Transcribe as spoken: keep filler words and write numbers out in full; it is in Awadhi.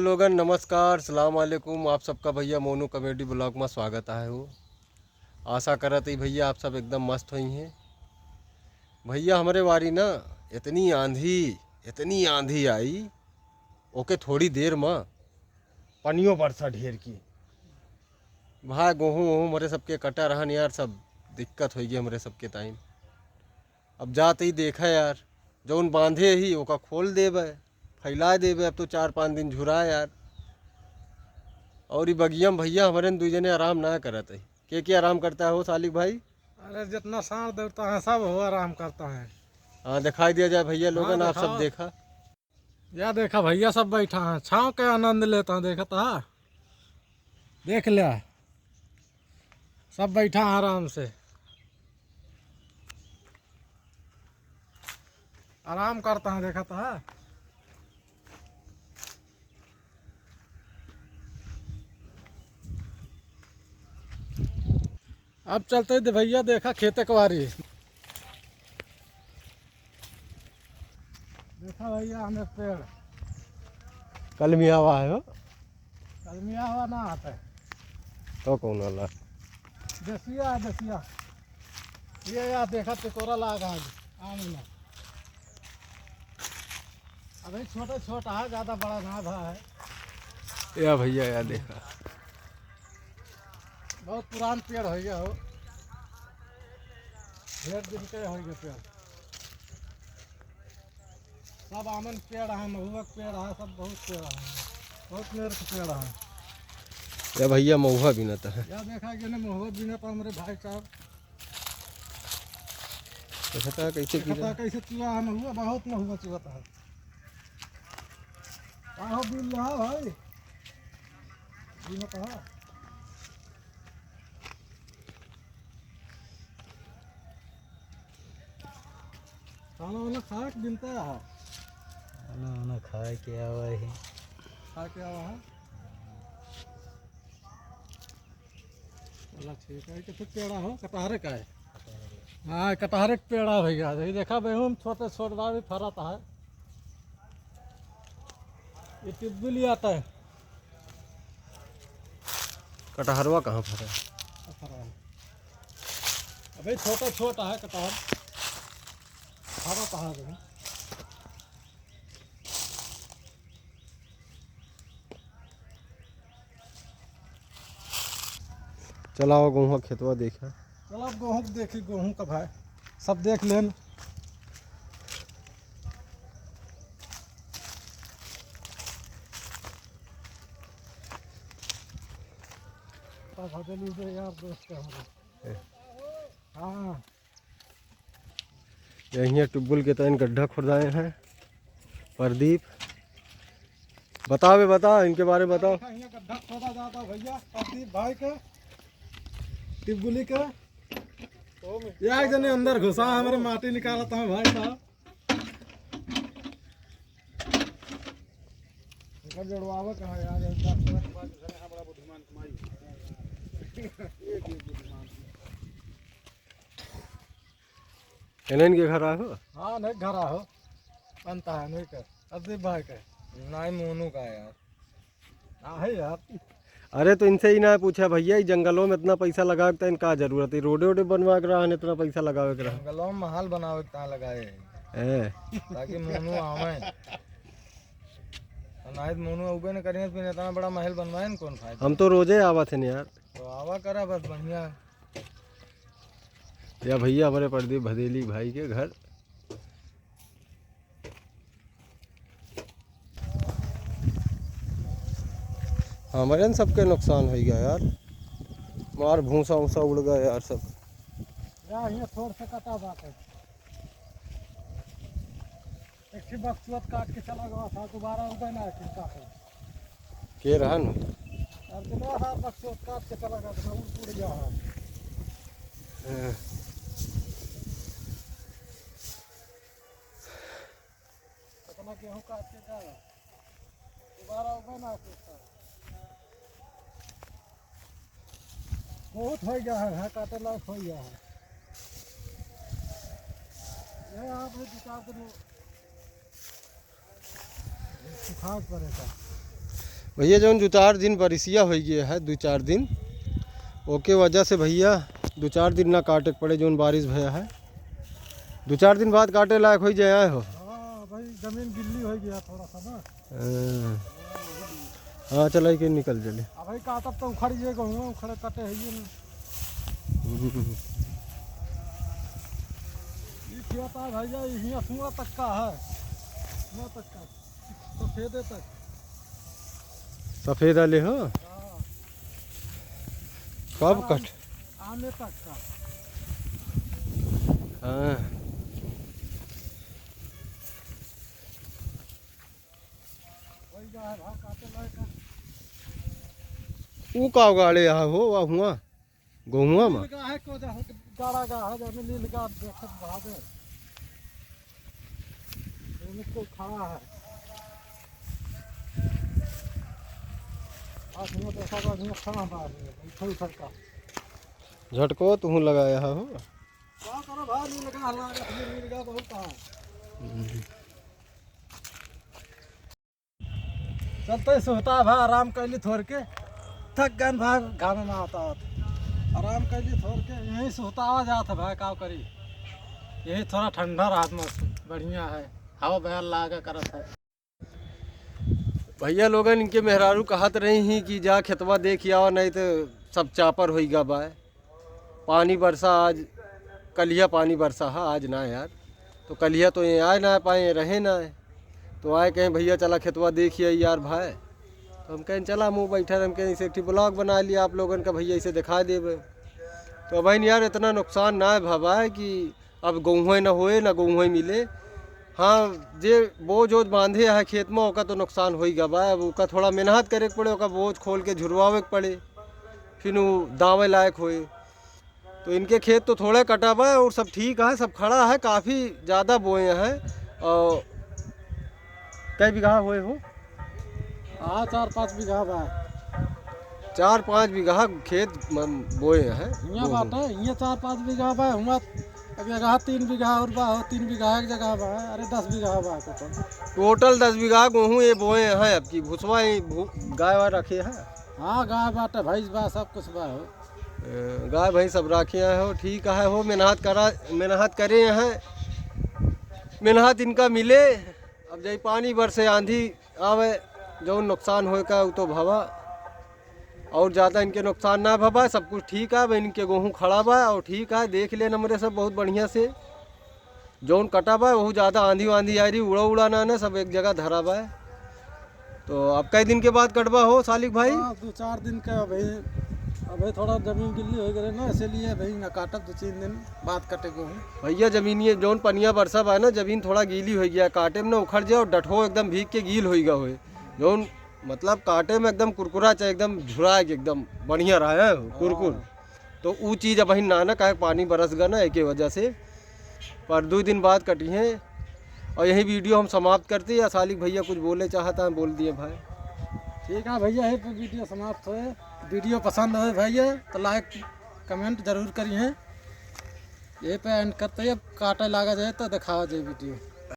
लोगन नमस्कार, सलाम वालेकुम। आप सबका भइया मोनू comedy vlog मा स्वागत आहे हो। आसा करत ही भइया आप सब एकदम मस्त होइहैं। भइया हमरे वारी ना इतनी आँधी, इतनी आँधी आई, ओके थोड़ी देर मा पनियो बरसा ढेर की। भाई गोहूँ वोहूँ हमरे सबके कटा रहन यार, सब दिक्कत होइगी हमरे सबके time। अब जात ही देखा यार, जौन बाँधे ही ओका खोल देबे, फैला देबे। अब तो चार पाँच दिन झुरा यार। और ई बगिया मा भइया हमरे दुइ जने आराम ना करत ही। के के आराम करता है हो सालिक भाई? अरे जितना साँड़ दौड़ता है सब हो आराम करता है। हाँ, दिखाई दिया जाए भइया लोगन, हाँ, आप सब दिखाओ। देखा। या देखा भइया सब बैठा है, छाँव के आनंद लेता है, देखता है, देख लिया, सब बैठा है आराम से, आराम करता है, देखता है। अब चलते दे भइया, देखा खेते कवारी। देखा भइया, हमें पेड़। कलमियावा है हो? कलमियावा ना आता है। तो कौन वाला? देसिया है, देसिया। ये यार देखा, टिकोरा लाग आज आम में। अबे छोटा छोटा है, ज्यादा बड़ा ना भा है। या भइया, या देखा। बहुत पुरान पेड़ होइ गया हो, ढेर दिन के होइ गए पेड़। सब आमन पेड़ है, महुआ के पेड़ है, सब बहुत पेड़ है, बहुत मेर के पेड़ है। या भइया महुआ बिनत है। या देखा कि ने महुआ बिनत है हमरे भाई साहब। देखता कैसे देखता गिरा। कैसे चुआ है महुआ, बहुत महुआ चुआता है। आहो बिल रहा भाई, बिनत है। खाना वाना खाए के बिनता है? खाना वाना खाए के आवा ही। खा के आवा है? चला ठीक है, कि फिर पेड़ा हो, कटहरे का है? हाँ, कटहरे के पेड़ा भइया, यही देखा बे, हम छोटे छोट बा भी फरत है। ये टिब्बुली आता है। कटहरवा कहाँ फरा है? फरा है। अबे छोटा छोटा है कटहर, फरत है अभी। चलाओ गेहूँ खेतवा देखा। चला अब गेहूँ के देखी, गेहूँ का भाई सब देख लेन। का भजन उठे यार दोस्त का हमारे। ए। हाँ। यहीं टिब्बुल के तहन गड्ढा खुदाए हैं प्रदीप। बता बे, बता, इनके बारे में बताओ। यहाँ गड्ढा खोदा जाता भइया, प्रदीप भाई के, टिब्बुली के। या एक जने अंदर घुसा, हमरे माटी निकालत हैं भाई साहब। एकर जोड़वावे कहाँ यार, एक बार सड़क के पास घरे, हाँ, बड़ा बुद्धिमान कमाई। एक, एक बुद्धिमान। एनन के घर आए हो? हाँ, नहीं घर आए हो। अंता है, नहीं कर। प्रदीप भाई के। नहीं, मोनू का यार। हाँ, है यार। अरे, तो इनसे ही ना पूछा भइया, ई जंगलों में इतना पैसा लगावे के तहन का जरूरत है? रोडे वोडे बनवा के रहन, इतना पैसा लगावे के रहन। जंगलों में महल बनावे के तहाँ लगाए हैं। हैं। ताकि मोनू आवे। और नाहीं तो मोनू अउबे न करिए, फिर इतना बड़ा महल बनवाए न कौन फायदा? हम तो रोजे आवत हैं यार। तो आवा करा बस बढ़िया। या भइया हमरे प्रदीप भदेली भाई के घर। हमरे न सबके नुकसान होइ गया यार, मार भूसा उसा उड़ गया यार सब। या, ये थोड़ से कटा बात है। एक ठे बकचोद काट के चला गवा था, दोबारा उबे ना आखिर काटे। के रहन? अब तो ना था, बकचोद काट के चला गवा था, उड़, उड़ गया है। हाँ। इतना गेहूं काट के जा रहा है। दोबारा उबे ना आखिर काटे। बहुत होइ गया है, है, काटे लायक होइ गया है। ये आप दो चार दिन सुखाए पड़ेगा। भैया, जौन दो चार दिन बरिसिया होइ गया है, दो चार दिन, ओके वजह से भैया दो चार दिन ना काटे के पड़े, जौन बारिश भया है। दो चार दिन बाद काटे लायक होइ जाए हो। हाँ भाई, जमीन गिल्ली होइ गया थोड़ा सा ना। हाँ। हाँ, चला के निकल चले। अब भाई काटब तो उखड़ ये गहुआ, उखड़े कटे है ये ना। हम्म। ये खेत है भैया, ये हियाँ सुआ तक का है, सुआ तक का। सफेदे तक। सफेद वाले हो? हाँ। कब आम, कट? आमे तक का। हाँ। वही जा है, भाग काटे लायक है। ऊ का उगाड़े यहाँ हो, वह हुआ? गहुआ में? नीलगाय को जा, गाड़ा गा है, जाने नीलगाय देखत भागे। एमे कोई खड़ा है। आज हम देखा बा, हम खड़ा बा, बैठल सरका। झटको तुहूँ लगाया हो। का करो भाई, नीलगाय लगा, नीलगाय बहुत है। हम्म। चलते सुहता भाई, आराम कैली थोर के, थक गन भाई, घामे में आता होत। आराम कैली थोर के, यहीं सुहतावा जात है भाई, का करी, यही थोड़ा ठंडा रहत मौसम, बढ़िया है, हवा बयार लागा करत है। भैया लोगन, इनके मेहरारू कहत रही ही कि जा खेतवा देखि आवा, नहीं तो सब चापर होई गा बाय। पानी बरसा आज, कलिया पानी बरसा है, आज ना यार। तो कलिया तो ये आए ना पाए, रहे ना है। तो आए कहें, "भैया चला खेतवा देखि आई यार भाई।" तो हम कहें, "चला, मुँह बैठा।" हम कहें, "इसे एक ठे vlog बना लिया आप लोगन का, भैया इसे दिखा देबे।" तो अब यार इतना नुकसान ना है भवा है कि अब गहुँए न होए, न गहुँए मिले। हाँ, जे बोझ ओझ बांधे है खेत में, ओका तो नुकसान होई गा बा। अब ओका थोड़ा मेहनत करे के पड़े, ओका बोझ खोल के झुरवावे के पड़े, फिर उ दावे लायक होए। तो इनके खेत तो थोड़ा कटा बा और सब ठीक है, सब खड़ा है, काफ़ी ज़्यादा बोए हैं। और कै बीघा होए हो? हाँ, चार पाँच बीघा बा। चार पाँच बीघा खेत म-, बोए हैं। हियाँ गेहूँ। बाटे, हियाँ चार पाँच बीघा बा, हुआँ एक जगह तीन बीघा और बा, हो, तीन बीघा एक जगह बा, अरे, दस बीघा बा total। Total दस बीघा गेहूँ ये बोए हैं, अब की भुसवा ही भू-, गाय वाय रखे हैं। हाँ, गाय बाटे, भैंस बा, सब कुछ बा हो। ए, गाय भैंस सब रखे हैं हो, ठीक है हो, मेहनत करा, मेहनत करे हैं, मेहनत इनका मिले। अब जई पानी बरसे, आंधी आवे, जौन नुकसान होए का, उ तो भवा। और ज़्यादा इनके नुकसान ना भवा, सब कुछ ठीक है। अब इनके गेहूँ खड़ा बा और ठीक है, देख ले नमरे सब बहुत बढ़िया से। जौन कटा बा, वहू ज़्यादा आंधी वांधी आ रही, उड़ा उड़ा ना, ना, सब एक जगह धरा बा। तो अब कई दिन के बाद कटबा हो, सालिक भाई? हाँ, दो चार दिन का अभी, अभी थोड़ा जमीन गिल्ली हो गई ना, इसीलिए अभी ना काटब, दो तीन दिन बाद कटे गेहूँ। भैया, जमीनिए जौन पनिया बरसा बा ना, जमीन थोड़ा गीली हो गया, काटे में ना उखड़ जाए और डठो एकदम भीग के गील हो गया होए। जौन मतलब काटे में एकदम कुरकुरा चाहे एकदम झुरा के एकदम बढ़िया रहा है कुरकुर। हाँ। तो उ चीज़ अबहिन ना ना, काहे पानी बरस गा ना, एके वजह से। पर दो दिन बाद कटी हैं। और यही video हम समाप्त करते हैं। या सालिक भैया कुछ बोले चाहता है, बोल दिए भाई। ठीक है भैया, यही पे video समाप्त होए। Video पसंद होए भैया तो like comment जरूर करिए। यही पे end करते हैं, अब काटे लागा जाए तो दिखावा जाए video।